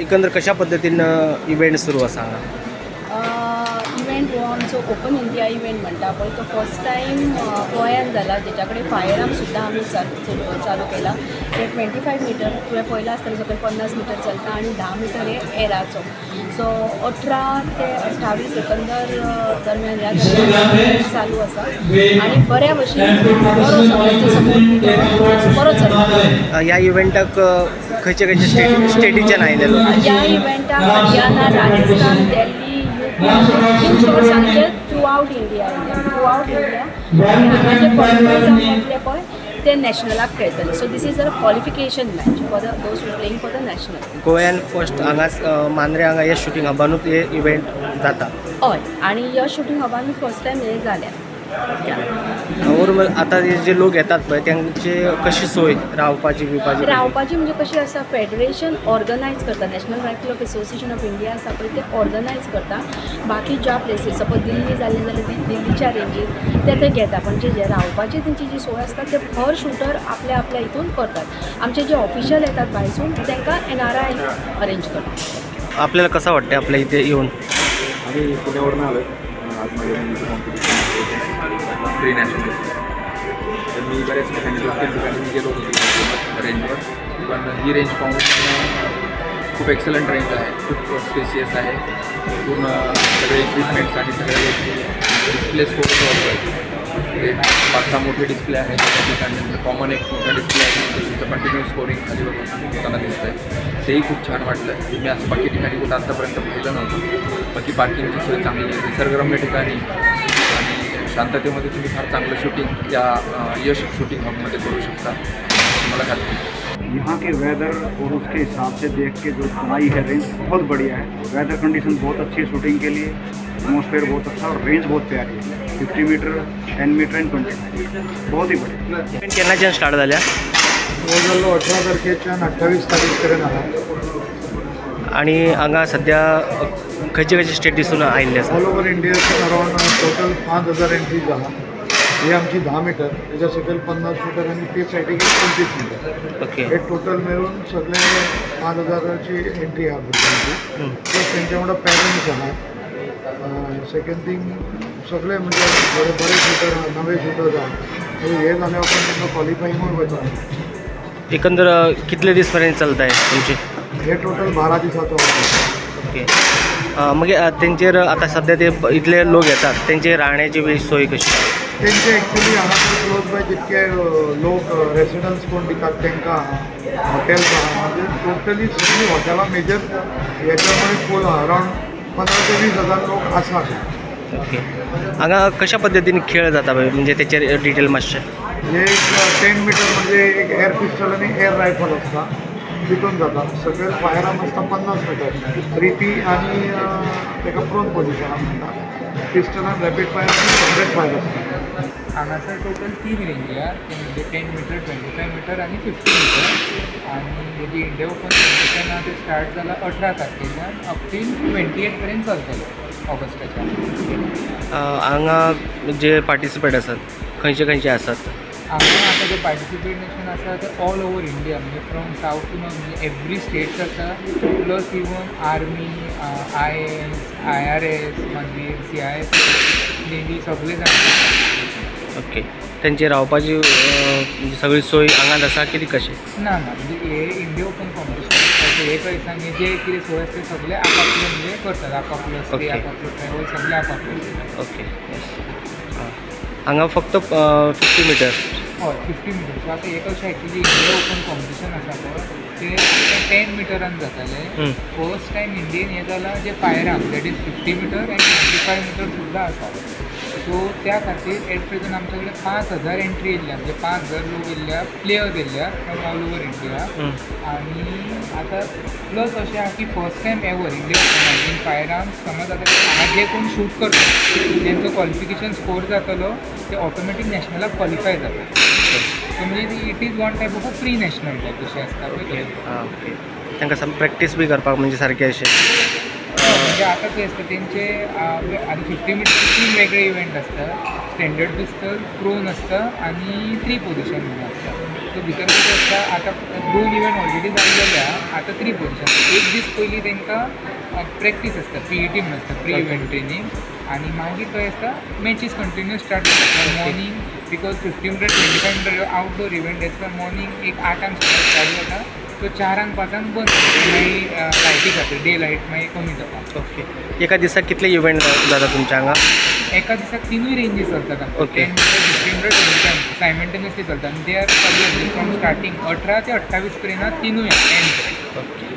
एकंदर कशा पद्दतीन इव्हेंट सुरू आसा हांगा? इव्हेंट हो आमचो ओपन इंडिया इव्हेंट म्हणटा पळय, तो फर्स्ट टायम गोंयांत जाला, जेच्या कडेन फायर आर्म सुद्दां आमी चालू केला. ते 25 मिटर तुवें पळयलां आसतलें, सकयल 50 मिटर चलता आनी 10 मिटर हे एराचो. सो 18 ते 28 एकंदर दरम्यान ह्या दरम्यान चालू आसा आनी बऱ्या भशेन बरो सगळ्यांचो सपोर्ट बरो चलता. ह्या इव्हेंटाक खंयचे खंयचे स्टेटीच्यान आयिल्ले लोक? ह्या इव्हेंटाक हरियाणा, राजस्थान, दिल्ली, इन शॉर्ट सांगचें throughout India, throughout India. आनी हांगा जे क्वॉलिफाय जावन येतले पळय ते नॅशनलाक खेळटले. So this is a qualification match for the those who playing for the national. गोव्यान फर्स्ट हांगाच मांद्रे हांगा यश शुटींग हबानूच हे इव्हेंट जाता. हय, आनी यश शूटिंग हबानूच फर्स्ट टायम हें जालें. और आतां जे लोक येतात पळय तांची कशी सोय रावपाची बिवपाची? रावपाची म्हणजे कशी आसा, फेडरेशन ऑर्गनायज करता, National Rifle of Association of India आसा पळय ते ऑर्गनायज करता. बाकी ज्या प्लेसीस सपोज दिल्ली जाली जाल्यार दिल्लीच्या रेंजीर ते ते घेता, पण जे रावपाची तेंची जी सोय आसता ते हर शूटर आपल्या आपल्या हितून करतात. आमचे जे ऑफिशियल येतात भायसून तांकां NRI arrange करता. आपल्याला कसं वाटतं आपल्या इथे येऊन? आम्ही पुण्यावरून आलो आहे. आज माझ्या मुलीचं कॉम्पिटिशन प्री नॅशनल. तर मी बऱ्याच ठिकाणी 2-3 ठिकाणी मी गेलो होतो रेंजवर, पण ही रेंज पाहून खूप एक्सलंट रेंज आहे, खूप स्पेसियस आहे. पूर्ण सगळे इक्विपमेंट्स आणि सगळ्या गोष्टी डिस्प्ले स्कोर ते 5-6 मोठे डिस्प्ले आहेत त्या ठिकाणी. कॉमन एक मोठा डिस्प्ले आहे, तुमचं कंटिन्यू स्कोरिंग खाली होताना दिसतं आहे, तेही खूप छान वाटलं. मी असं बाकी ठिकाणी कुठं आत्तापर्यंत पाहिलं नव्हतं. बाकी पार्किंगची सोय चांगली आहे, निसर्गरम्य ठिकाणी आणि शांततेमध्ये तुम्ही फार चांगलं शूटिंग या यश शूटिंग हबमध्ये करू शकता, मला खात्री. यहाँ के वेदर और उसके हिसाब से देख के जो बनाई है रेंज बहुत बढ़िया है. वेदर कंडीशन बहुत अच्छी है शूटिंग के लिए, एटमोसफेयर बहुत अच्छा और रेंज बहुत प्यारी है. 50 मीटर, 10 मीटर एंड 25, बहुत ही बढ़िया. इव्हेंट केन्नाच्यान स्टार्ट जाल्या? हो जाल्लो 18 तारखेच्यान 28 तारीख मेरेन आहा. आनी हांगा सद्या खंयचे खंयचे स्टेट दिसून आयिल्ले आसा? ऑल ओवर इंडियाच्यान अरावंड टोटल 5000 एंट्रीज आहा. ही आमची 10 मिटर, तेच्या सकयल 50 मिटर आनी ते सायडीक 25 मिटर. ओके, हे टोटल मेळून सगळे 5000ची एंट्री आहा भुरग्यांची. प्लस तेंच्या वांगडा पेरंट्स आहा. सेकंड थिंग सगळे म्हणजे बरे बरे शूटर आहा, नवे शूटर्स आहा. हे जाल्या उपरांत तांकां क्वॉलिफाईंगूय वता. एकंदर कितले दीस पर्यंत चलता हे तुमचे? हे टोटल 12 दिसाचो. ओके, मागीर तेंचेर आतां सद्या ते इतले लोक येतात तेंचे राहण्याची बी सोय कशी? तेंचे एक्चुली हांगासर क्लोज बाय जितके लोक रेसिडन्स कोण दितात तांकां आहा, हॉटेल्स आहा. म्हणजे टोटली सगळीं हॉटेलां मेजर हेच्या फूल आहा. अरावंड 15 ते 20 हजार लोक आसा. ओके, हांगा कशा पद्दतीन खेळ जाता पळय, म्हणजे तेचेर डिटेल मातशें? हे एक 10 मिटर म्हणजे एक एअर पिस्टल आनी एअर रायफल आसता तितून जाता. सकयल फायर आर्म आसता 50 मिटर, 3P आनी ताका प्रोन पोजिशनान म्हणटा. पिस्टलान रॅपीड फायर आनी सेपरेट फायर आसता. हांगासर टोटल 3 रेंजी आहा, ते म्हणजे 10 मिटर, 25 मिटर आनी 50 मिटर. आनी हे जे इंडिया ओपन कॉम्पिटिशन आहा ते स्टार्ट जाला 18 तारखेच्यान अप टील 28 पर्यंत चलतलें ऑगस्टाच्या. हांगा जे पार्टिसिपेट आसात खंयचे खंयचे आसात? हांगा आतां जे पार्टिसिपेशन आसा ते ऑल ओवर इंडिया, म्हणजे फ्रॉम सावथ टू नॉर्थ, म्हणजे एवरी स्टेट्स आसा. Plus even army, IAS, IRS, मागीर CISF, navy, सगळे जाण. ओके, तेंची रावपाची सगळी सोय हांगाच आसा कितें कशें? ना ना, म्हणजे हे इंडिया ओपन कॉम्पिटिशन आसता, हे खंय सांग जे कितें सोय आसता ते सगळे आपापले म्हणजे करतात, आपापलो स्टे, आपापलो ट्रॅवल, सगळे आपापले. ओके, हांगा फक्त 50 मिटर? हय, 50 मिटर. सो आतां हें कशें एक्चुली इंडिया ओपन कॉम्पिटिशन आसा पळय ते 10 मिटरान जातालें. फर्स्ट टायम इंडियेन हें जालां जे fire arm, that is 50 metre and 25 metre सुद्दां आसा. सो त्या खातीर एट प्रेजंट आमचे कडेन 5000 एंट्री येयल्ल्या, म्हणजे 5000 लोक येयल्ल्या, प्लेयर्स येयल्ल्या फ्रॉम ऑल ओवर इंडिया. आनी आतां प्लस अशें आहा की फर्स्ट टायम एवर इंडिया ओपनान इन फायर आर्म्स समज आतां हांगा जे कोण शूट करता तेंचो क्वॉलिफिकेशन स्कोर जातलो ते ऑटोमॅटीक नॅशनलाक क्वॉलिफाय जाता. सो म्हणजे it is one type of a pre national type अशें आसता पळय. ओके, तांकां सम प्रॅक्टीस बी करपाक म्हणजे सारकें अशें? म्हणजे आतां खंय आसता तेंचे आतां 50 मिटर 3 वेगळे इव्हेंट आसता, स्टँडर्ड पिस्टल, प्रोन आसता आनी 3 पोजिशन म्हणून आसता. सो भितर कशें आसता आतां 2 इव्हेंट ऑलरेडी जाल्लेले आहा, आतां 3 पोजिशन. एक दीस पयलीं तांकां प्रॅक्टीस आसता, पीईटी म्हणून आसता, प्री इव्हेंट ट्रेनींग, आनी मागीर खंय आसता मॅचीस कंटिन्यू स्टार्ट जाता morning, because 50 meter 25 meter outdoor event, that's why morning एक 8 स्टार्ट जाता, सो 4 5 बंद जाता, मागीर लायटी खातीर डे लायट मागीर कमी जाता. ओके, एका दिसाक कितले इव्हेंट जाता तुमच्या हांगा? एका दिसाक 3 रेंजीस चलतात. Okay. 10 meter, 15 meter, 25 meter simultaneously चलता आनी they are चालू फ्रॉम स्टार्टींग 18 ते 28 पर्यंत 3 एंड पर्यंत. ओके.